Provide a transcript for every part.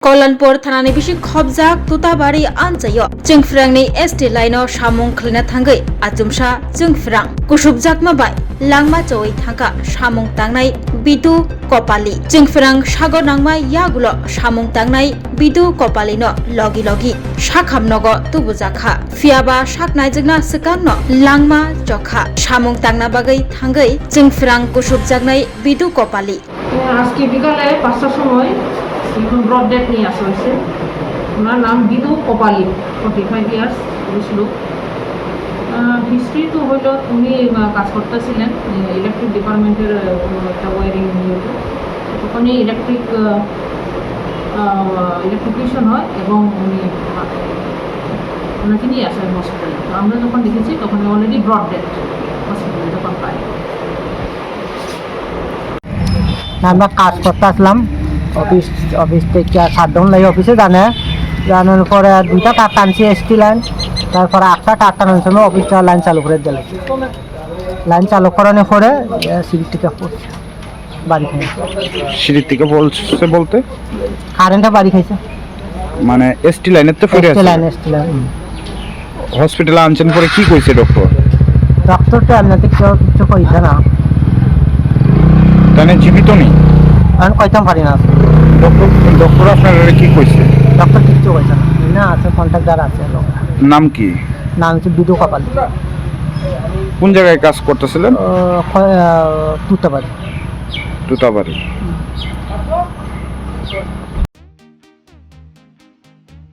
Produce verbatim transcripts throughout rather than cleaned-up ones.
Kolonpur thanani bising khobjak Tutabari anchaio Chwngphrangni S T line o samung khlaina thangwi achumsa Chwngphrang kusubjakma bai langma chowi thangkha samung tangnai Bidu Kopali. Chwngphrang sago nangma yagulo samung tangnai Bidu Kopalino logi logi sakham nogo tubujakha. Phiyaba sak naijakna swkangno langma chokha. Samung tangna bagwi thangwi Chwngphrang kusubjaknai Bidu Kopali. আজকে বিকালে পাঁচটার সময় একজন broad death নিয়ে আসা হয়েছে। ওনার নাম বিধু কপালি, forty five years, পুরুষ লোক। হিস্ট্রি তো হইল, উনি আহ, কাজ করতেছিলেন ইলেকট্রিক ডিপার্টমেন্টের কোনো একটা ওয়ারিং নিয়ে। ওখানে ইলেকট্রিক ইলেকট্রিকিউশন হয় এবং উনি ওনাকে নিয়ে আসেন হসপিটালে। তো আমরা যখন দেখেছি, তখন অলরেডি ব্রড ডেথ হসপিটালে যখন পাই। আমরা কাজ করতে আসলাম, অফিস, অফিস থেকে সাতজন লাগে অফিসে জানে। জানার পরে দুইটা তার টানছি এসটি লাইন, তারপরে আটটা তার টানার সময় অফিসটা লাইন চালু করে দিলে। লাইন চালু করানোর পরে সিঁড়ি থেকে পড়ছে, বাড়ি খাইছে। সিঁড়ি থেকে পড়ছে বলতে? কারেন্টে বাড়ি খাইছে। মানে এসটি লাইনের তো ফিরে এসটি আছে? লাইন, এসটি লাইন, হুম। হসপিটালে আনছেন পরে কি কইছে ডক্টর? ডক্টর তো এমনিতে কেউ কিছু কইছে না। তাহলে জীবিত নেই? আমি কইতাম পারি না। ডক্টর, ডক্টর আপনার কি কইছে? ডক্টর কিচ্ছু কইছে না। না, আছে, কন্ট্রাক্টর আছে লোক। নাম কি? নাম হচ্ছে বিধু কপাল। কোন জায়গায় কাজ করতেছিলেন? ও, খ-, আহ, তুতাবাড়ি। তুতাবাড়ি।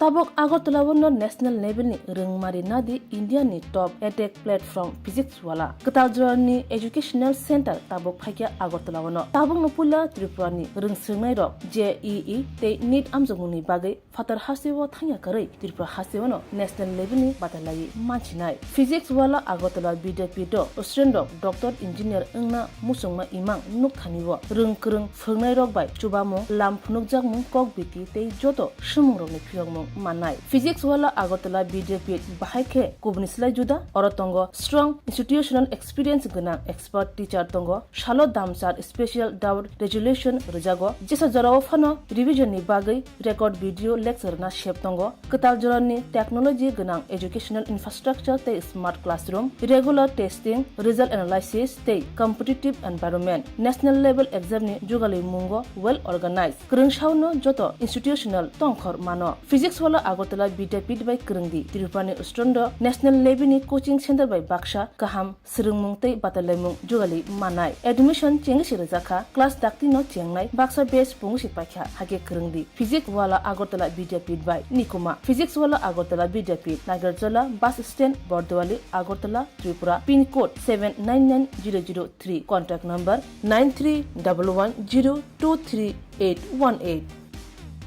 Tabuk Agartala o no national level ni rwngmari nadi India ni top edtech platform Physics Wala. Kwtal jora ni educational center tabuk phaikha Agartala o no. Tabuk no puila Tripura ni rwngswngnai rok J E E tei NEET amjokmung ni bagwi phatar hasteo thangya kwrwi Tripura hasteo no national level ni batalai manchinai. Physics Wala Agartala Vidyapith o student rok doctor engineer wngna muchungma imang nukthani o rwng kwrwng phwrwngnairok bai chubamung, lam phunukjakmung, kok biti tei joto swngmungrokni phiyokmung mannai. Physics Wala Agartala Vidyapith bahai khe kubuni slai juda. Oro tongo strong institutional experience gwnang expert teacher tongo, salo damsar special doubt resolution rwjago, jesa jorao phano revision ni bagwi record video lecture rwna sep tongo. Kwtal jorani technology gwnang educational infrastructure tei smart classroom, regular testing, result analysis tei competitive environment, national level exam ni jugalwi mungo well organized. Kwrwng saono joto institutional tongkhor mano. Physics Wala Agartala Vidyapith bai kwrwngdi. Tripura ni student rok national level ni coaching center bai baksa kaham swrwngmung tei batalaimung jugali manai. Admission chengsi rwjakha, class dakti no chengnai, baksa batch pungsi paikha, hakhe kwrwngdi. Physics Wala Agartala Vidyapith bai nikuma. Physics Wala Agartala Vidyapith, Nagarjala bus stand, Bordowali, Agartala, Tripura, pin code seven nine nine zero zero three, contact number nine three double one zero two three eight one eight.